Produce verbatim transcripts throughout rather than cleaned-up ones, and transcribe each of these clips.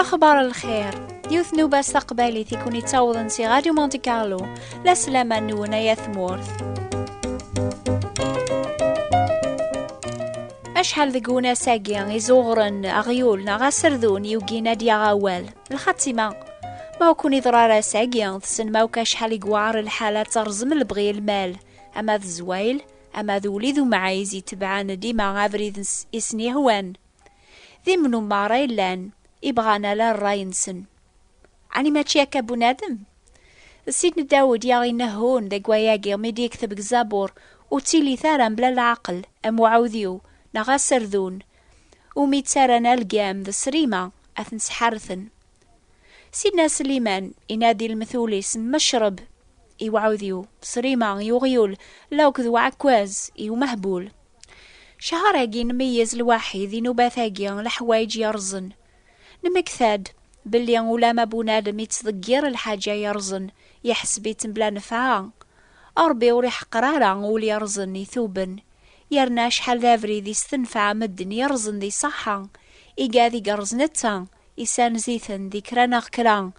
Xbar lxir, d yiwet n ubas taqbaylit i kun-ittawḍen si Radio Monte Carlo. La slama-nwen ay at tmurt. Acḥal deg unas-agi izuɣren aɣyul neɣ aserdun yugin ad yaɣ awal. Lxatima, ma ur kun-iḍra ara ass-agi, tessnem akk acḥal i yewɛer lḥal ad terẓem lebɣi lmal, ama d zzwayel, ama d wlid umɛiz itebɛen dima abrid n s-, i sen-ihwan. D imnumar ay llan, i bɣan ala ṛṛay-nsen. Ɛni mačči akka bunadem? D Sidna Dawed i aɣ-inehhun deg wayagi mi d-yekteb deg Zabur, ur ttilit ara mebla leɛqel, am uɛudiw, neɣ aserdun, umi ttarran algam d srima, ad ten-sḥerten. Sidna Sliman inadi lmetul-is n mecreb i uɛudiw, srima i uɣyul, la akked uɛekkaz i umehbul. Cchar-agi nmeyyez lwaḥid i nubat-agi leḥwayeǧ yerẓen. Nemmekta-d belli ulama bunadem ittḍeggir lḥaǧa yerẓen, yeḥseb-itt mebla nnfeɛ, Ṛebbi ur iḥeqqer ara ul yerẓen ituben. Yerna acḥal d abrid istenfeɛ medden yerẓen di ṣṣeḥḥa, igad igerrez netta, isanz-iten di kra neɣ kra,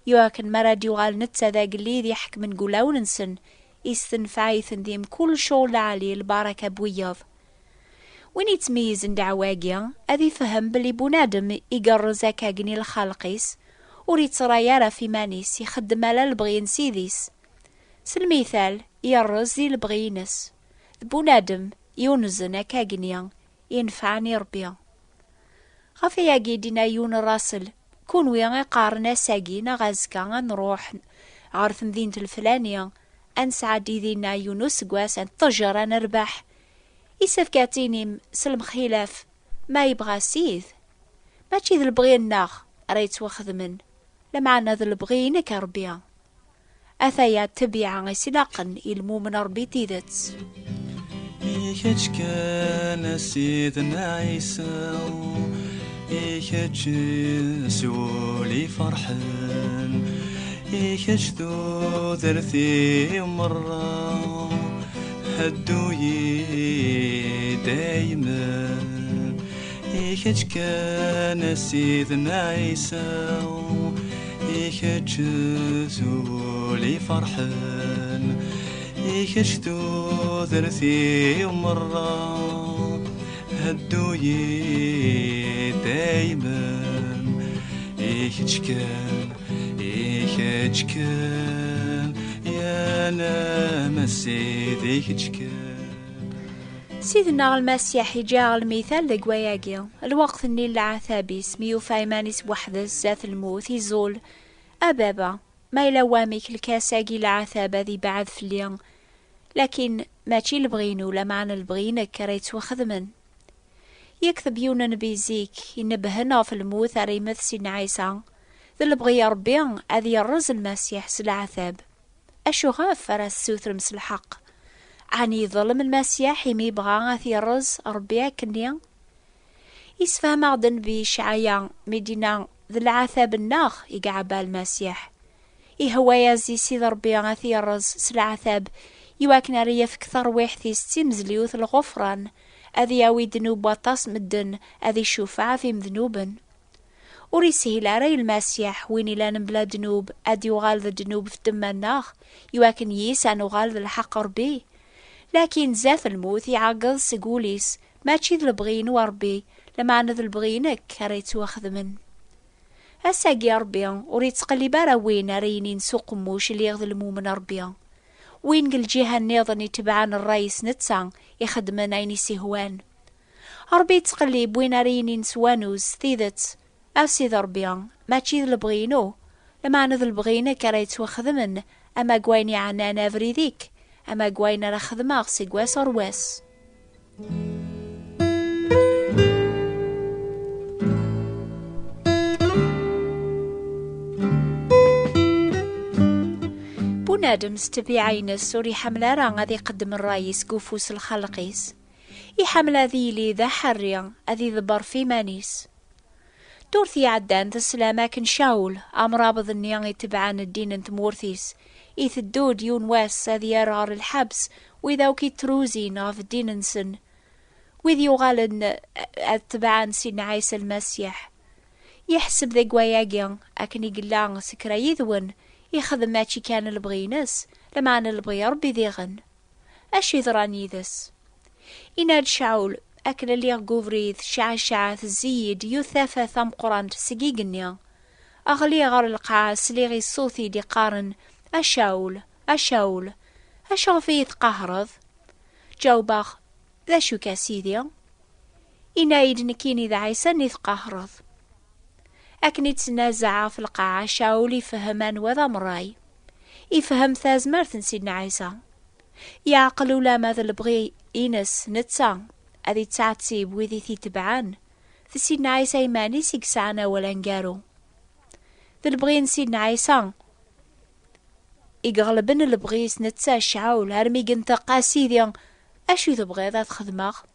iwakken mi ara d-yuɣal netta d agellid iḥekmen deg ulawen-nsen, istenfeɛ-iten di mkul ccɣel lɛali lbaraka n wiyaḍ. Win yettmeyyizen ddeɛwa-agi, ad ifhem belli bunadem igerrez akka akken i lxalq-is, ur ittrayi ara ɣef iman-is, ixeddem ala lebɣi n Ssid-is. S lmital, yerrez di lebɣi-ines. D bunadem yunzen akka akken yenfɛen i Ṛebbi. Ɣef ayagi i d-yenna yiwen n Ṛasel, kunwi iqqaren ass-agi neɣ azekka ad nruḥ ɣer temdint leflani, ad nesɛeddi dinna yiwen useggas, ad neṭṭejer, ad nerbeḥ. Isefk ad tinim s lemxilaf, ma yebɣa Ssid, mačči d lebɣi-nneɣ ara yettwaxedmen, lameɛna d lebɣi-inek a Ṛebbi. Ataya ttabiɛa i s-ilaqen i lmumen Ṛebbi tidet. I kečč kan a Sidna Ɛisa, i kečč s wul iferḥen, i kečč tudert-iw merra, heddu-yi daymen. I kečč kan a Sidna Ɛisa, i kečč s wul iferḥen, i kečč tudert-iw merra, heddu-yi daymen. I kečč kan, i kečč kan, ya nama Ssid, i kečč kan. Sidna Lmasiḥ iǧǧa-aɣ lmital deg wayagi. Lweqt-nni n leɛtab-is, mi yufa iman-is weḥd-s zdat lmut, iẓul: "A Baba, ma yella wamek lkas-agi leɛtab ad ibɛed fell-i, lakin mačči lebɣi-inu, lameɛna lebɣi-inek ara yettwaxedmen." Yekteb yiwen n nnbi zik inebbhen ɣef lmut ara yemmet Sidna Ɛisa: "D lebɣi n Ṛebbi ad yerreẓ Lmasiḥ s leɛtab." Acu ɣef ara tessutrem s lḥeqq? Ɛni iḍlem Lmasiḥ imi yebɣa ad t-yerreẓ Ṛebbi akkenni? Yessefhem-aɣ-d nnbi Icɛaya mi d-yenna: "D leɛtab-nneɣ i iɛebba Lmasiḥ." Ihwa-yas i Sidi Ṛebbi ad t-yerreẓ s leɛtab, iwakken ara yefk tarwiḥt-is d timezliwt n lɣefran, ad yawi ddnub n waṭas n medden, ad icufeɛ ɣef imednuben. Ur ishil ara i Lmasiḥ, win ilan mebla ddnub, ad yuɣal d ddnub f ddemma-nneɣ, iwakken yis ad nuɣal d lḥeqq Ṛebbi. Lakin zdat lmut iɛeggeḍ seg wul-is: "Mačči d lebɣi-inu a Ṛebbi, lameɛna d lebɣi-inek ara yettwaxedmen." Ass-agi Ṛebbi ur yettqellib ara win ara yinin s uqemmuc: "Lliɣ d lmumen n Ṛebbi." Win deg lǧiha nniḍen itebɛen ṛṛay-is netta, ixeddmen ayen i s-ihwan. Ṛebbi yettqellib win ara yinin s wanuz, s tidet: "A Sidi Ṛebbi, mačči d lebɣi-inu, lameɛna d lebɣi-inek ara yettwaxedmen, ama deg wayen iɛnan abrid-ik, ama deg wayen ara xedmeɣ seg wass ɣer wass." Bunadem s ṭṭbiɛa-ines ur iḥemmel ara ad iqeddem ṛṛay-is deg ufus n lxelq-is. Iḥemmel ad yili d aḥerri, ad iḍebber f iman-is. Ddurt iɛeddan teslam akken Cawul, amrabeḍ-nni itebɛen ddin n tmurt-is, iteddu-d yiwen wass ad yerr ɣer lḥebs wid akk ittruzin ɣef ddin-nsen, wid yuɣalen ad tebɛen Sidna Ɛisa Lmasiḥ. Yeḥseb deg wayagi akken i yella s kra yid-wen, ixdem mačči kan lebɣi-ines, lameɛna lebɣi Ṛebbi diɣen. Acu yeḍran yid-s? Yenna-d Caɛul: "Akken lliɣ deg ubrid, cɛacaɛ tezzi-yi-d yiwet tafat tameqqrant seg igenni. Ɣliɣ ɣer lqaɛa, sliɣ i ṣṣut i d-iqqaren: 'A Caɛul, a Caɛul, acuɣef i yi-teqqaḥreḍ?' Ǧawbeɣ: 'D acu-k, a Sidi?' Yenna-yi-d: 'Nekkini d Ɛisa-nni tqaḥreḍ.' Akken i ttnazaɛeɣ f lqaɛa, Caɛul ifehhem anwa d amerray. Ifehhem tazmert n Sidna Ɛisa. Yeɛqel ulamma d lebɣi-ines netta ad ittɛettib wid i t-itebɛen, d Sidna Ɛisa iman-is i yesɛan awal aneggaru. D lebɣi n Sidna Ɛisa i iɣelben lebɣi-s netta Caɛul, armi yenṭeq: 'A Sidi, acu tebɣiḍ ad xedmeɣ?'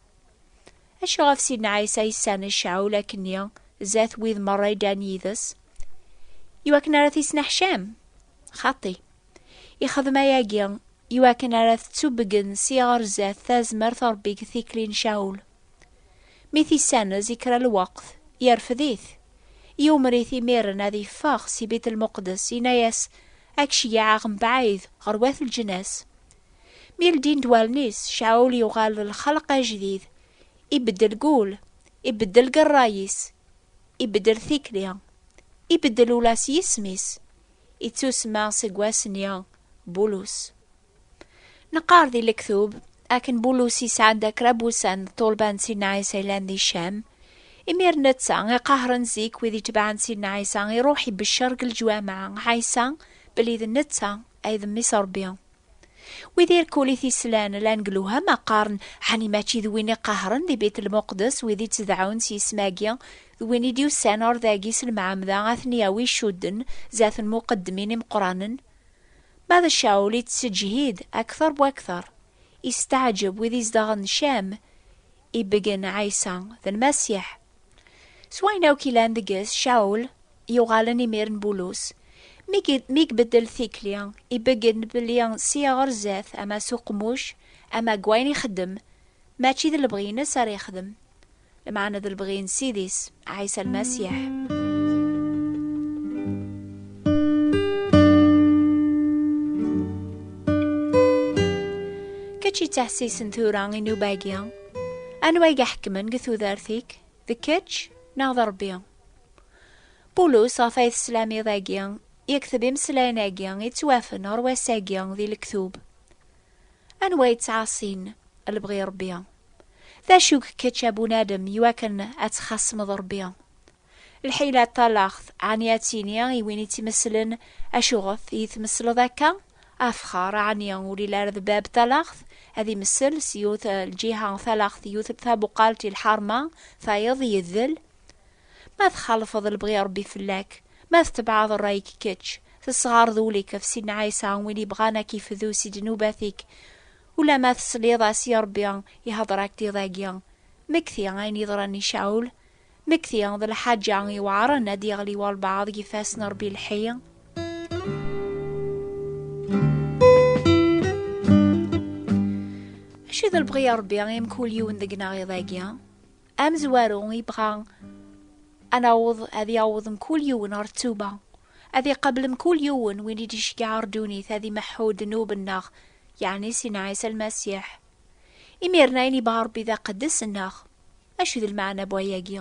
Acu ɣef Sidna Ɛisa yessan Caɛul akkenni zdat wid merra yeddan yid-s? Iwakken ara t-isneḥcam? Xaṭi. Ixdem ayagi iwakken ara tettubeggen si ɣer zdat tazmert n Ṛebbi deg tikli n Caɛul. Mi t-issanez i kra lweqt, yerfed-it. Yumer-it imiren ad yeffeɣ si Bit Lmuqdes, yenna-yas: "Ad k-ceyyɛeɣ mebɛid ɣer wat lǧennas." Mi ldin-d wallen-is, Caɛul yuɣal d lxelq ajdid. Ibeddel gul, ibeddel deg ṛṛay-is, ibeddel tikli, ibeddel ula s yisem-is. Ittusemma seg wass-nni Bulus. Neqqar di lektub akken Bulus yesɛa-d kra n wussan d ṭṭulba n Sidna Ɛisa yellan di Cam. Imir netta iqahren zik wid itebɛen Sidna Ɛisa, iruḥ ibeccer deg leǧwameɛ Ɛisa belli d netta ay d Mmi-s Ṛebbi. Wid irkul i t-islan llan deg lewhama qqaren: "Ɛni mačči d win iqahren di Bit Lmuqdes, wid ittedɛun s yisem-agi, d win i d-yusan ɣer dagi s lmeɛmeda ad ten-yawi icudden zdat n lmuqeddmin imeqqranen?" Ma d Caɛul ittseǧhid akter wakter, isteɛǧeb wid izedɣen Cam, ibeggen Ɛisa d Lmasiḥ. S wayen akk ilan deg-s, Caɛul yuɣalen imiren Bulus. Mi ge-, mi ibeddel tikli, ibeggen belli si ɣer zdat, ama s uqemmuc, ama deg wayen ixeddem, mačči d lebɣi-ines ara yexdem, lameɛna d lebɣi n Sidi-s, Ɛisa Lmasiḥ. Kečč yettḥessisen tura i nnuba-agi, anwa i iḥekmen deg tudert-ik? D kečč neɣ d Ṛebbi? Bulus, ɣef ay teslam iḍ-agi, yekteb imeslayen-agi yettwafen ɣer wass-agi di lektub. Anwa yettɛaṣin lebɣi Ṛebbi? D acu-k kečč a bunadem iwakken ad txaṣmeḍ Ṛebbi? Lḥila d talaɣt, ɛni ad tini i win ittmeslen: "Acuɣef i tmesleḍ akka?" Afexxar, ɛni ur yelli ara d bab talaɣt? Ad imessel s yiwet lǧiha talaɣt, yiwet tabuqalt i lḥerma, tayeḍ yeddel. Ma txalfeḍ lebɣi Ṛebbi fell-ak, ma tetbeɛeḍ ṛṛay-ik kečč, tesɣareḍ ul-ik ɣef Sidna Ɛisa, win ibɣan ad k-ifdu si ddnubat-ik, ulamma tesliḍ-as i Ṛebbi ihder-ak-d iḍ-agi, mekti ayen yeḍran i Caɛul, mekti d lḥaǧa iweɛṛen ad d-yeɣli walbeɛḍ deg ifassen n Ṛebbi lḥi. Acu i d lebɣi n Ṛebbi i mkul yiwen deg-neɣ iḍ-agi? Amezwaru ibɣa ad naweḍ, ad yaweḍ mkul yiwen ɣer ttuba, ad iqabel mkul yiwen win i d-iceggeɛ ɣer ddunit ad imeḥḥu ddnub-nneɣ, yeɛni Sidna Ɛisa Lmasiḥ. Imiren ayen ibɣa Ṛebbi d aqeddes-nneɣ. Acu d lmeɛna n wayagi?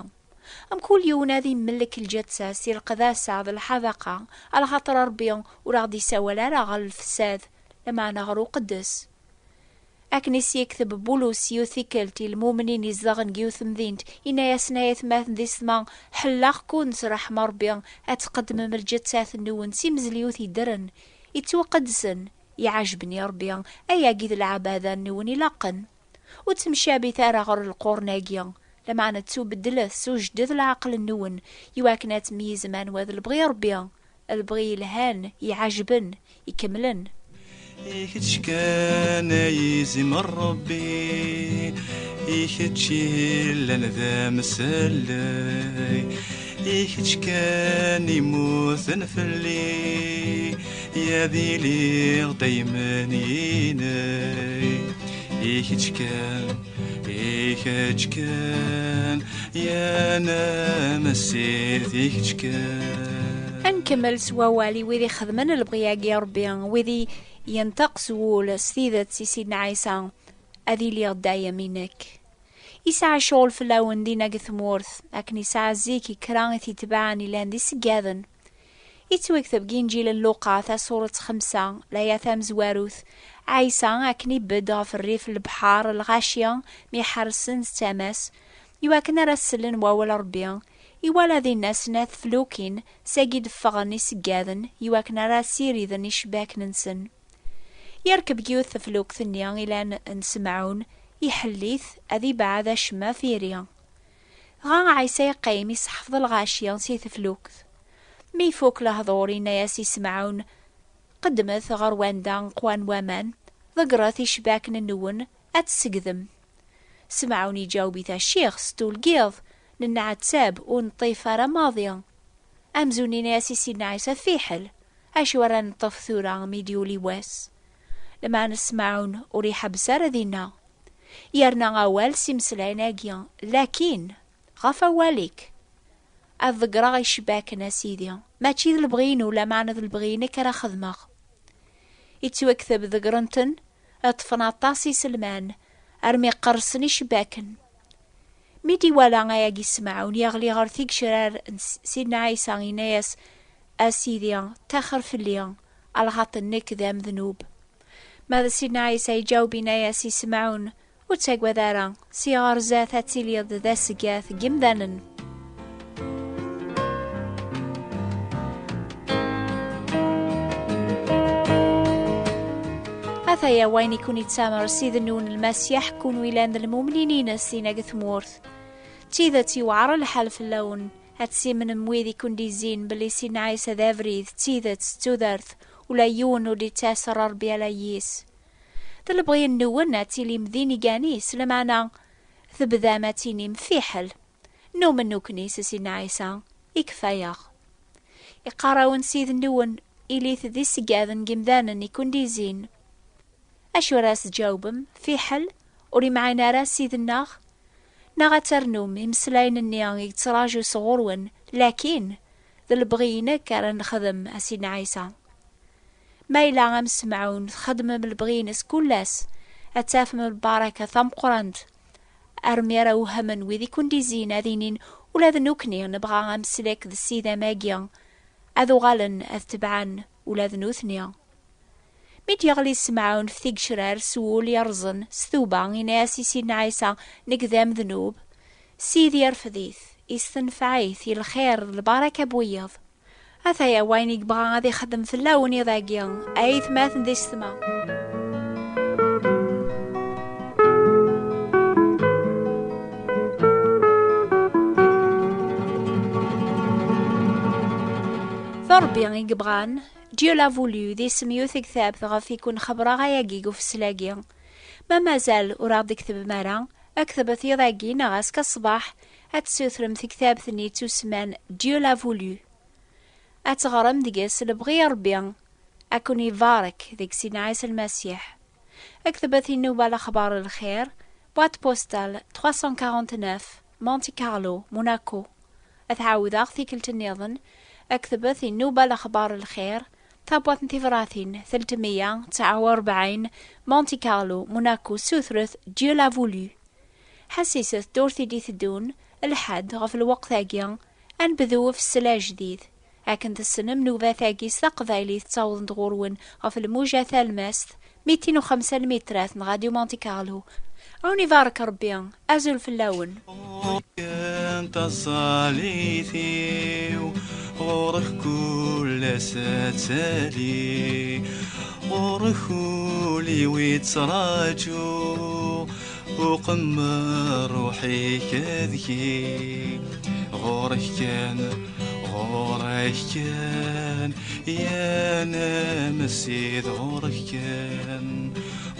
Mkul yiwen ad imellek lǧetta si leqdasa d lḥadaqa, alaxaṭer Ṛebbi ur aɣ-d-isawal ara ɣer lefsad, lameɛna ɣer uqeddes. Akken i s-yekteb Bulus yiwet tikkelt i lmumnin izedɣen deg yiwet temdint, yenna-yasen: "Ay atmaten d isetma, ḥelleɣ-ken s ṛṛeḥma n Ṛebbi ad tqeddmem lǧettat-nwen s imezlyut yeddren, ittwaqedsen, iɛejben i Ṛebbi, ayagi d lɛebada-nwen ilaqen. Ur ttemcabit ara ɣer lqurn-agi, lameɛna ttubeddlet s ujded leɛqel-nwen, iwakken ad tmeyyzem anwa d lebɣi n Ṛebbi, lebɣi yelhan, iɛejben, ikemlen." I kečč kan ay izimer Ṛebbi, i kečč i yellan d amsellay, i kečč kan immuten fell-i, ad iliɣ daymen inek. I kečč kan i I kečč kan, ya Namessid, i kečč kan. Ad nkemmel s wawal i wid ixedmen lebɣi-agi n Ṛebbi, wid i yenṭeq s wul s tidet i Sidna Ɛisa, ad iliɣ dayem inek. Yesɛa ccɣel fell-awen dinna deg tmurt, akken yesɛa zik i kra i t-itebɛen ilan d iṣeggaden. Yettwakteb deg Inǧil n Luqa, tasuret xemsa, laya tamezwarut, Ɛisa akken ibedd ɣef rrif n lebḥer, lɣaci mi ḥersen d tama-s, iwakken ara sellen wawal Ṛebbi, iwala dinna snat teflukin, sagi d-ffɣen iṣeggaden, iwakken ara ssiriden icebbaken-nsen. Yerkeb deg yiwet teflukt-nni ilan n Semɛun, iḥell-it ad ibɛed acemma f iri. Dɣa Ɛisa yeqqim iseḥfeḍ lɣaci si teflukt. Mi ifuk lehdur, yenna-yas i Semɛun: "Qeddmet ɣer wanda qwan waman, ḍeggret icebbaken-nwen, ad tseggdem." Semɛun iǧaweb-it: "A Ccix, s tulgiḍ, nenneɛtab, ur neṭṭif ara maḍi." Amzun yenna-yas i Sidna Ɛisa: "Fiḥel, acu ara neṭṭef tura mi d-yuli wass?" Lameɛna Semɛun ur iḥebbes ara dinna. Yerna awal s imeslayen-agi: "Lakin, ɣef awal-ik, ad ḍeggreɣ icebbaken, a Sidi. Mačči d lebɣi-inu, lameɛna d lebɣi-inek ara xedmeɣ." Ittwakteb ḍeggren-ten, ṭṭfen aṭas iselman, armi qqersen icebbaken. Mi d-iwala ayagi Semɛun, yeɣli ɣer tigecrar n S-, Sidna Ɛisa, yenna-yas: "A Sidi, ttaxer fell-i, alaxaṭer nekk d amednub." Ma d Sidna Ɛisa iǧaweb, yenna-yas i Semɛun: "Ur ttagad ara, si ɣer zdat ad tiliḍ d aseggat n yimdanen." Ataya wayen i kun-ittamer Ssid-nwen Lmasiḥ, kunwi yellan d lmumnin-ines dinna deg tmurt. D tidet yewɛer lḥal fell-awen ad tessimnem wid i kun-d-izzin belli Sidna Ɛisa d abrid, d tidet, d tudert, ula yiwen ur d-ittas ɣer Ṛebbi ala yis. D lebɣi-nwen ad tilim d inigan-is, lameɛna tebdam ad tinim fiḥel. Numen nekkni s Sidna Ɛisa, ikfa-yaɣ. Iqqar-awen Ssid-nwen: "Ilit d iṣeggaden n yimdanen i kun-d-izzin." Acu ara s-tǧawbem? Fiḥel, ur imɛin ara Ssid-nneɣ? Neɣ ad ternum imeslayen-nni i yettraǧu sɣur-wen, lakin d lebɣi-inek ara nexdem, a Sidna Ɛisa? Ma yella am Semɛun txeddmem lebɣi-ines kul ass, ad tafem lbaraka tameqqrant, armi ara wehhmen wid i kun-d-izzin, ad inin: "Ula d nekkni nebɣa ameslak d Ssid am-agi." Ad uɣalen ad tebɛen ula d nutni. Mi d-yeɣli Semɛun f tigecrar s wul yerẓen, s tuba, yenna-yas i Sidna Ɛisa: "Nekk d amednub." Sidi irfed-it, istenfeɛ-it i lxir d lbaraka n wiyeḍ. Ataya wayen i yebɣa ad ixeddem fell-awen iḍ-agi, a aytmaten d isetma. D Ṛebbi i yebɣan, Dieu l'a voulu, d isem yiwet tektabt ɣef i kun-xebbreɣ ayagi deg ufessel-agi. Ma mazal ur aɣ-d-tektbem ara, ktbet iḍ-agi neɣ azekka ṣṣbeḥ, ad tessutrem tektabt-nni yettusemman Dieu l'a voulu. Ad teɣrem deg-s lebɣi n Ṛebbi, ad ken-ibarek deg Sidna Ɛisa Lmasiḥ. Ktbet i nnuba Lexbar n Lxir, boîte postale trois cent quarante-neuf, Monte Carlo, Monaco. Ad ɛawdeɣ tikkelt nniḍen, ktbet i nnuba Lexbar n Lxir, tabwaṭ n tebratin telt meyya tesɛa u rebɛin, Monte Carlo, Monaco, sutret Dieu l'a voulu. Ḥassiset ddurt i d-iteddun, lḥedd ɣef lweqt-agi, ad nebdu ufessel ajdid. Akken tessnem, nnubat-agi s taqbaylit ttawḍent ɣur-wen ɣef lmuja talmast, mitin u xemsa lmitrat n Radio Monte Carlo. A wen-ibarek Ṛebbi, azul fell-awen. Kan taẓallit-iw, ɣur-k kul ass ad tali, ɣur-k ul-iw ittraǧu, uqemmer ruḥ-ik deg-i. Ɣur-k kan, ɣur-k kan, ya Namessid, ɣur-k kan,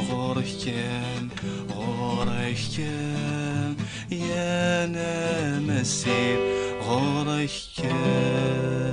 ɣur-k kan, ɣur-k kan, ya Namessid, ɣur-k kan.